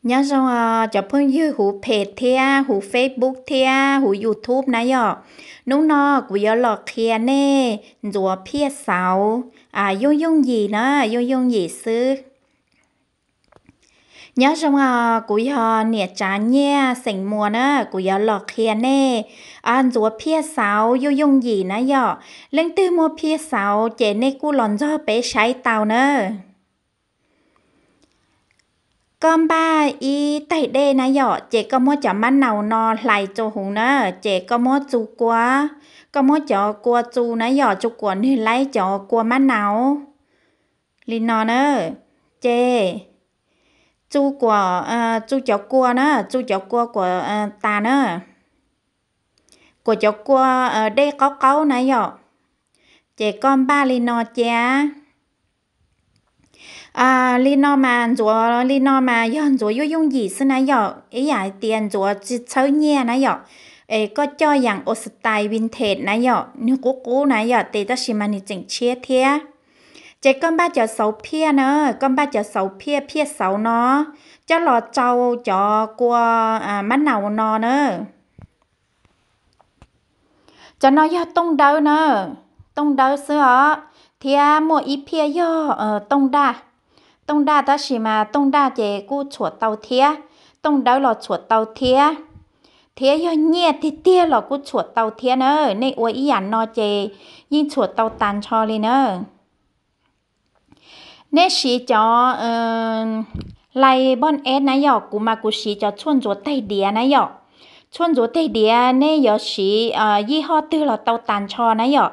Nyob zoo cov phooj ywg huv phem thiab huv Facebook thiab huv YouTube na yom. Hnub no kuv yuav los qhia nej ntxuav phiaj xauv yooj yooj yim na, yooj yooj yim xwb. Nyob zoo, kuv yog niam Tsav Nyiaj xeem Muas na, kuv yuav los qhia nej ntxuav phiaj xauv yooj yooj yim na yom. Leej twg muaj phiaj xauv ces nej kuj los ntxog peb saib tau na. Koj npaj ib taig dej na yom, ces koj muab cov mab naus no hlais txhua huv na, ces koj muab txu kua, koj muab cov kua txu na yom, txu kuam nwg laib cov kua mab naus li no na, ces txu kuam, txu cov kua na, txu cov kua kuam tas na, kuam cov kua dej qaub qaub na yom, ces koj npaj li no cia. Li no mas ntxuav li no mas yog ntxuav yooj yooj yim xwb na yom, ib yam hais tias ntxuav tsis txhawb nyiaj na yom. Es koj coj yaam Old Style Vintage na yom, nwg qub qub na yom, tes tab sis mas nwg tseem tshiab thiab. Ces koj npaj cov xauv phiaj na, koj npaj cov xauv phiaj, phiaj xauv no coj los tsau cov kua mab naus no na. Cov no yog tooj dawb na, tooj dawb xwb os, thiab muaj ib phiaj yog tooj daj. Tooj daj tab sis mas tooj daj ces kuj txhuam tau thiab, tooj dawb los txhuam tau thiab, thiab yog nyiaj tiag tiag los kuj txhuam tau thiab na. Nej ua ib yam no ces yeej txhuam tau tas nrho li na. Nej siv cov hlais npoj eb na yom, kuv mas kuv siv cov tshuaj ntxuav taig diav na yom. Tshuaj ntxuav taig diav nej yuav siv yij hoj twg los tau tas nrho na yom.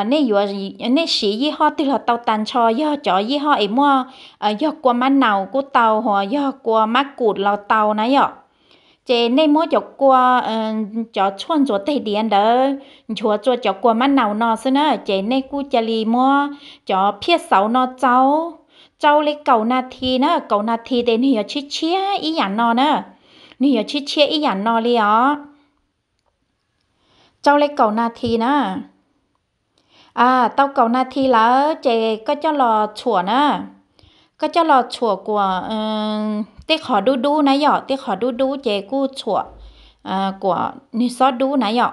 Nej yuav, nej siv yij hoj twg los tau tas nrho, yog cov yij hoj es muaj, yog kua mab naus kuj tau, hos yog kua mab kum los tau na yom. Ces nej muab cov kua, cov tshuaj ntxuav taig diav ntawd nchuav rua cov kua mab naus no xwb na, ces nej kuj ca li muab cov phiaj xauv no tsau, tsau li kaum nas this na, kaum nas this tes nwg yuav tshiab tshiab ib yam no na, nwg yuav tshiab tshiab ib yam no li os. Tsau li kaum nas this na. Tau kaum nas this lawm ces koj coj los txhuam na, koj coj los txhuam kuam tej qhov dub dub na yom, tej qhov dub dub ces kuj txhuam kuam nwg xob dub na yom.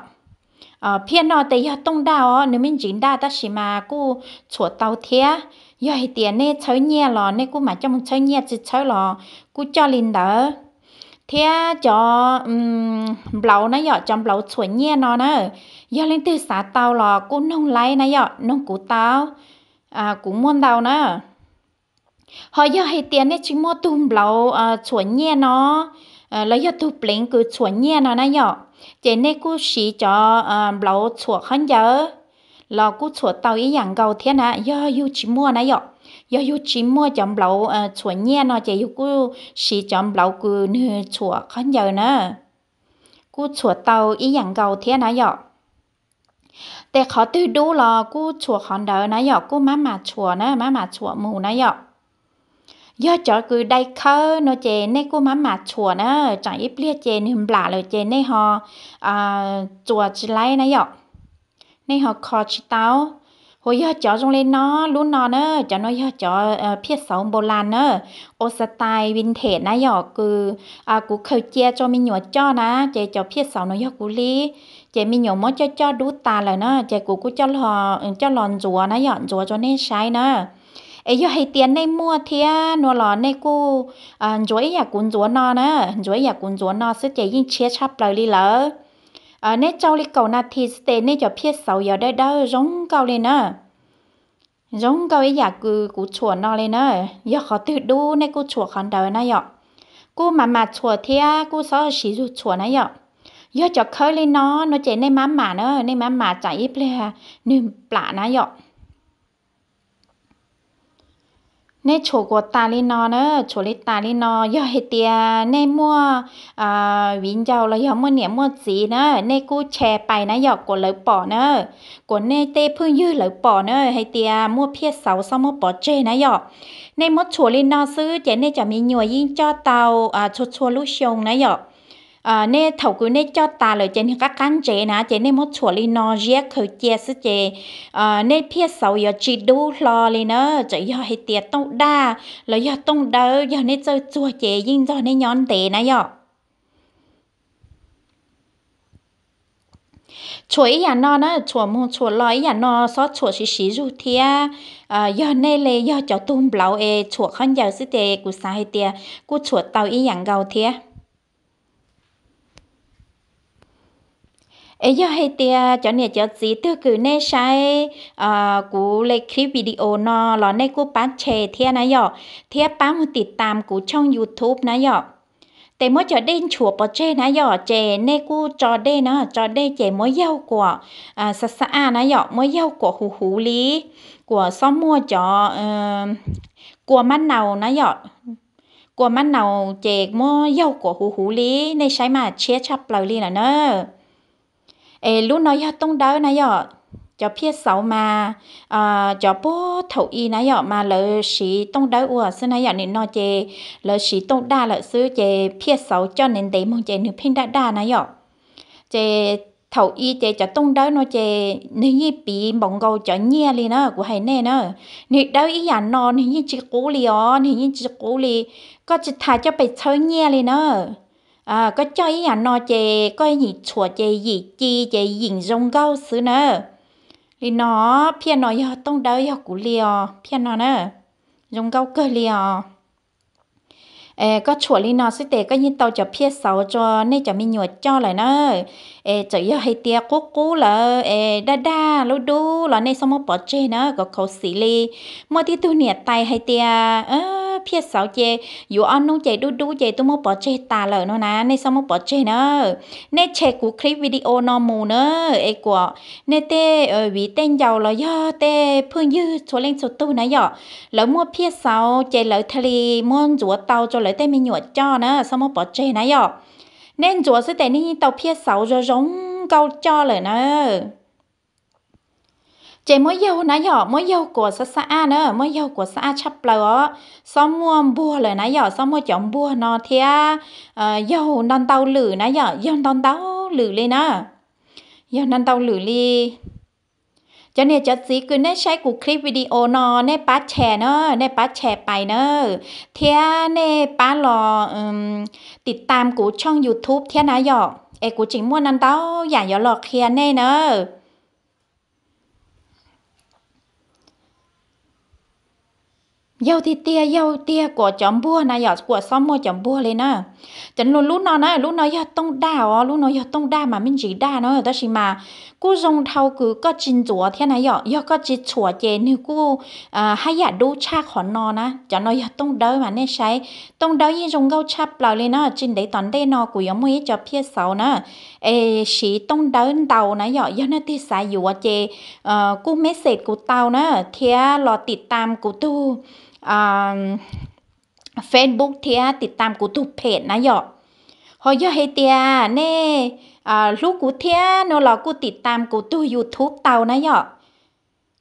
Phiaj no tes yog tooj daj os, nws me ntsis daj tab sis mas kuj txhuam tau thiab. Yog hais tias nej txhawb nyiaj los nej kuj mam coj mus txhawb nyiaj, tsis txhawb los kuj coj li ntawd. Thiab cov nplauv na yom, cov nplauv txhuam nyiaj no na, yog leej twg xav tau los kuj noog laib na yom, noog kuv tau, kuv muaj ntau na. Ho yog hais tias nej tsis muaj tug nplauv txhuam nyiaj no, los yog tug pleev kws txhuam nyiaj no na yom, ces nej kuj siv cov nplauv txhuam khaub ncaws los kuj txhuam tau ib yam nkaus thiab na. Yog yug tsis muaj na yom, yog yug tsis muaj cov nplauv txhuam nyiaj no ces yug kuj siv cov nplauv kws nwg txhuam khaub ncaws na, kuj txhuam tau ib yam nkaus thiab na yom. Tes qhov twg dub los kuj txhuam qhov ntawd na yom, kuj mab mam txhuam na, mab mam txhuam mus na yom. Yog cov kws dai khawb no ces nej kuj mab mam txhuam na, tsam ib pliag ces nwg nplam lawm ces nej ho txuas tsis laib na yom, nej ho kho tsis tau. Hos yog cov zoo li no, lub no na, cov no yog cov phiaj xauv npau las na, old style vintage na yom, kws kuv khaws cia rua me nyuam coj na, ces cov phiaj xauv no yog kuv li, ces me nyuam muab coj coj dub tas lawm na, ces kuv kuj coj los ntxuav na yom, ntxuav rua nej saib na. Es yog hais tias nej muaj thiab no los nej kuj ntxuav ib yam kuv ntxuav no na, ntxuav ib yam kuv ntxuav no xwb ces yeej tshiab tshaj plaws li lawm. Nej tsau li kaum nas this xwb tes nej cov phiaj xauv yuav dawb dawb zoo nkauj li na, zoo nkauj ib yam kws kuv txhuam no li na. Yog qhov twg dub nej kuj txhuam qhov ntawd na yom, kuj mam mam txhuam thiab kuj xob siv zug txhuam na yom. Yog cov khawb li no no ces nej mab mam na, nej mab mam tsam ib pliag nwg plam na yom. Nej tshuam kuas tas li no na, tshuam li tas li no, yog hais tias nej muaj viv ncaus los yog muaj niam muaj txiv na, nej kuj share pais na yom, kuas lawv pom na, kuas nej tej phooj ywg lawv pom na hais tias muaj phiaj xauv xob muab pov tseg na yom. Nej muab tshuam li no xwb ces nej cov me nyuam yeej coj tau txhua txhua lub xyoo na yom. nej thaum kws nej coj tas lawm ces nwg qab qab ntsev na, ces nej muab tshuam li no ziab khaws cia xwb ces nej phiaj xauv yuav tsis dub hlo li na. Txawm yog hais tias tooj daj los yog tooj dawb, yog nej txawj txuag ces yeej nrog nej nyob ntev na yom. Tshuam ib yam no na, tshuam mus tshuam los ib yam no, xob tshuam siv siv zug thiab. Yog nej le yog cov tug nplaum es tshuam khaub ncaws xwb ces kuv xav hais tias kuj tshuam tau ib yam nkaus thiab. Es yog hais tias cov niam cov txiv twg kws nej saib kuv le clip video no los nej kuj pab share thiab na yom, thiab pab mus tiv tam kuv tshooj YouTube na yom. Ces muab cov dej nchuav pov tseg na yom, ces nej kuj tso dej na, tso dej ces muab yaug kuam xa xa aj na yom, muab yaug kuam huv huv li, kuam xob muaj cov kua mab naus na yom. Kua mab naus ces muab yaug kuam huv huv li, nej saib mas tshiab tshaj plaws li lawm na. Es lub no yog tooj dawb na yom, cov phiaj xauv mas cov puag thaum i na yom mas lawv siv tooj dawb ua xwb na yom, nim no ces lawv siv tooj daj lawm xwb ces phiaj xauv coj ntev ntev moog ces nwg pheej daj daj na yom. Ces thaum i ces cov tooj dawb no ces nwg yeej piv npaum nkaus cov nyiaj li na, kuv hais nej na, nwg dawb ib yam no nwg yeej tsis qub li os, nwg yeej tsis qub li. Koj tsis tas coj pes txhawb nyiaj li na. Koj coj ib yam no ces koj yim tshuam ces yim ci ces yim zoo nkauj xwb na. Li no, phiaj no yog tooj dawb yog kuv li os, phiaj no na, zoo nkauj kawg li os. Koj tshuam li no xwb tes koj yeej tau cov phiaj xauv rua nej cov me nyuam coj lawm na. Es txawm yog hais tias qub qub lawm es daj daj lub dub los nej xob muab pov tseg na, kom khuv xim li. Muaj tib tug niam tais hais tias phiaj xauv ces yuav ob hnub ces dub dub ces twb muab pov tseg tas lawm no na, nej xob muab pov tseg na. Nej tshem kuv clip video no mus na, es kuam nej tej viv tej ncaus los yog tej phooj ywg txhua leej txhua tug na yom, lawv muaj phiaj xauv ces lawv thiaj li muab ntxuav tau rua lawv tej me nyuam coj na, xob muab pov tseg na yom. Nej ntxuav xwb tes nej yeej tau phiaj xauv zoo zoo nkauj coj lawm na. Ces muab yaug na yom, muab yaug kuam xa xa aj na, muab yaug kuam xa aj tshaj plaws os. Xob muaj npuag lawm na yom, xob muaj cov npuag no thiab, yaug ntau ntau lwm na yom, yaug ntau ntau lwm li na, yaug ntau ntau lwm li. Cov niam cov txiv kws nej saib kuv clip video no nej pab share na, nej pab share pais na, thiab nej pab los tiv tam kuv tshooj YouTube thiab na yom, es kuv tseem muaj ntau ntau yam yuav los qhia nej na. Yaug tiag tiag, yaug tiag kuam cov npuag na yom, kuam xob muaj cov npuag li na. Cov lub no na, lub no yog tooj daj os, lub no yog tooj daj mas me ntsis daj na, tab sis mas kuj zoo dhau kws koj tsis ntxuav thiab na yom, yog koj tsis tshuam ces nwg kuj haj yam dub tshaj qhov no na. Cov no yog tooj dawb mas nej saib, tooj dawb yeej zoo nkauj tshaj plaws li na. Tsis ntev tom ntej no kuv yuav muaj ib co phiaj xauv na, es siv tooj dawb ntau na yom, yog nej twg xav yuav ces kuj message kuv tau na, thiab los tiv tam kuv tug Facebook thiab tiv tam kuv tug page na yom. Ho yog hais tias nej hlub kuv thiab no los kuj tiv tam kuv tug YouTube tau na yom.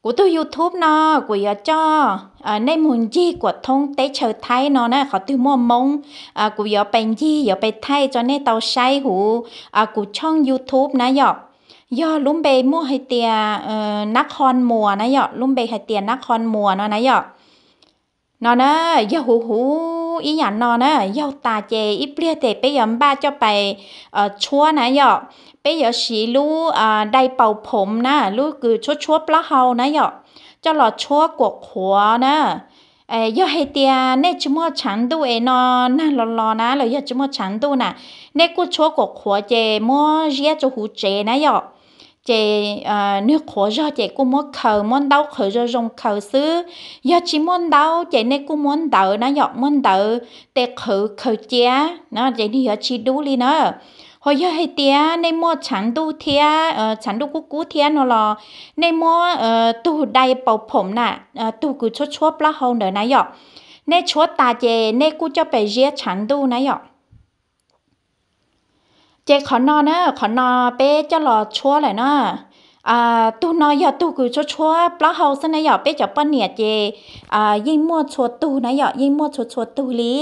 Kuv tug YouTube no kuv yuav coj nej mus ncig kuam thoob teb chaws Thaib no na, qhov twg muaj Moob, kuv yuav pais ncig yuav pais thaij rua nej tau saib huv kuv tshooj YouTube na yom. Yog lub npe muaj hais tias Nab Qhoo Muas na yom, lub npe hais tias Nab Qhoo Muas no na yom. No na, yog huv huv ib yam no na, yaug tas ces ib pliag tes peb yuav npaj coj pais tshuab na yom. Peb yuav siv lub dai paus phoom na, lub kws tshuab tshuab plaub hau na yom, coj los tshuab kuam qhuav na. Yog hais tias nej tsis muaj tshaav ntuj es no nag los los na, los yog tsis muaj tshaav ntuj na, nej kuj tshuab kuam qhuav ces muab ziab rua huv tsev na yom. Ces nwg qhuav zog ces kuj muab khaws, muab ntaub qhwv zoo zoo khaws xwb. Yog tsis muaj ntaub ces nej kuj muab ntawv na yom, muab ntawv tes qhwv khaws cia na, ces nwg yuav tsis dub li na. Ho yog hais tias nej muaj tshaav ntuj thiab, tshaav ntuj kub kub thiab no los nej muab tug dai paus phoom na, tug kws tshuab tshuab plaub hau ntawd na yom, nej tshuab tas ces nej kuj coj pais ziab tshaav ntuj na yom. Ces qhov no na, qhov no peb coj los tshuab lawm na. Tug no yog tug kws tshuab tshuab plaub hau xwb na yom, peb cov poj niam ces yeej muaj txhua tug na yom, yeej muaj txhua txhua tug li.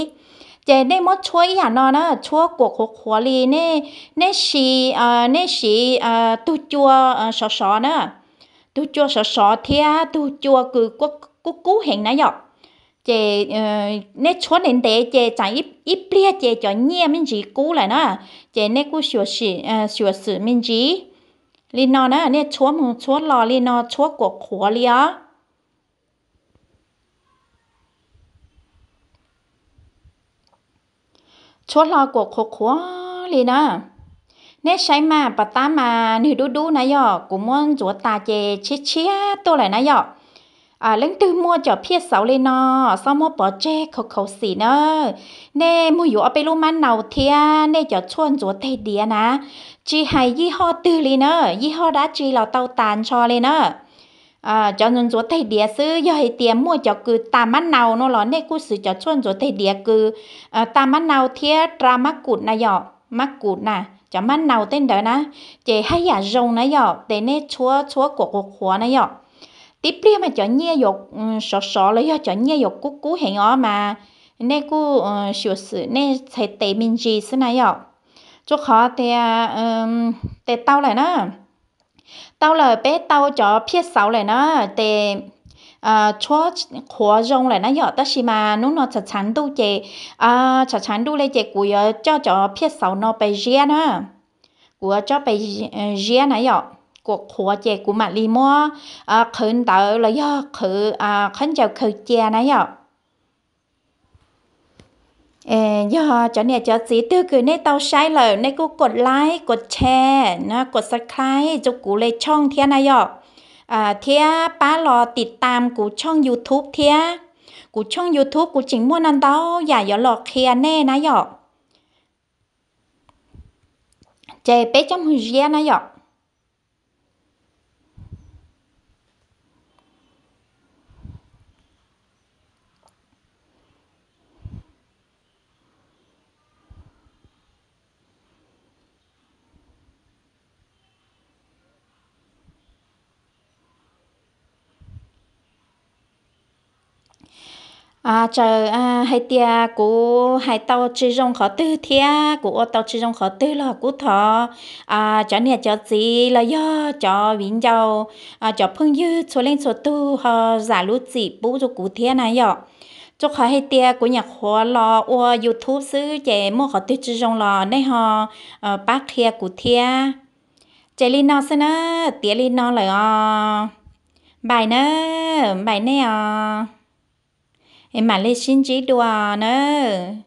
Ces nej muab tshuab ib yam no na, tshuab kuam qhuav qhuav li nej, nej siv, nej siv tug cua sov sov na, tug cua sov sov thiab tug cua kws kub kub heev na yom. Ces nej tshuab ntev ntev ces tsaam ib pliag ces cov nyiaj me ntsis kub lawm na, ces nej kuj xyuam xim me ntsis li no na, nej tshuab mus tshuab los li no, tshuab kuam qhuav li os. Tshuab hlo kuam qhuav qhuav li na. Nej saib mas, pas tab mas nwg dub dub na yom, kuv muab ntxuav tas ces tshiab tshiab tuaj lawm na yom. Leej twg muaj cov phiaj xauv li no, xob muab pov tseg khaus khaus xim na. Nej muag yuav ob peb lub mab nau thiab nej cov tshuaj ntxuav teg diav na, tsis hais yij hoj twg li na, yij hoj dab tsi los tau tas nrho li na. Cov ntxuav teg diav xwb, yog hais tias muaj cov kws tas mab nau no los nej kuj xwv cov tshuaj ntxuav teg diav kws tas mab nau thiab ra mab kum na yom, mab kum na, cov mab nau tej ntawd na, ces haj yam zoo na yom, ces nej tshuab tshuab kuam qhuav qhuav na yom. Tib pliag mas cov nyiaj yuav sov sov los yog cov nyiaj yuav kub kub heev os mas nej kuj xyuam xim nej txhais tes me ntsis xwb na yom. Rua qhov tias tes tau lawm na, tau lawm, peb tau cov phiaj xauv lawm na, tes tshuab qhuav zoo lawm na yom, tab sis mas hnub no txhav txhav ntuj ces txhav txhav ntuj li ces kuv yuav coj cov phiaj xauv no pes ziab na. Kuv yuav coj pes ziab na yom, kuam qhuav ces kuv mam li muab qhwv ntawv los yog qhwv qhab ncaws khaws cia na yom. Yog cov niam cov txiv twg kws nej tau saib lawm nej kuj kos like kos share na, kos subscribe rua kuv le tshooj thiab na yom. Thiab pab los tiv tam kuv tshooj YouTube thiab. Kuv tshooj YouTube kuv tseem muaj no ntau yam yuav los qhia nej na yom. Ces peb coj moog ziab na yom. Txawm hais tias kuv hais tau tsi zoo qhov twg thiab kuv ua tau tsi zoo qhov twg los kuj thov cov niam cov txiv los yog cov viv ncaus, cov phooj ywg txhua leej txhua tug ho zam lub txim pub rua kuv thiab na yom. Rua qhov hais tias kuv nyuam qhuav los ua YouTube xwb ces muaj qhov twg tsi zoo los nej ho pab qhia kuv thiab. Ces li no xwb na, tiav li no lawm os. Npais na, npais nej os. Es mam li sib ntsib dua nawb.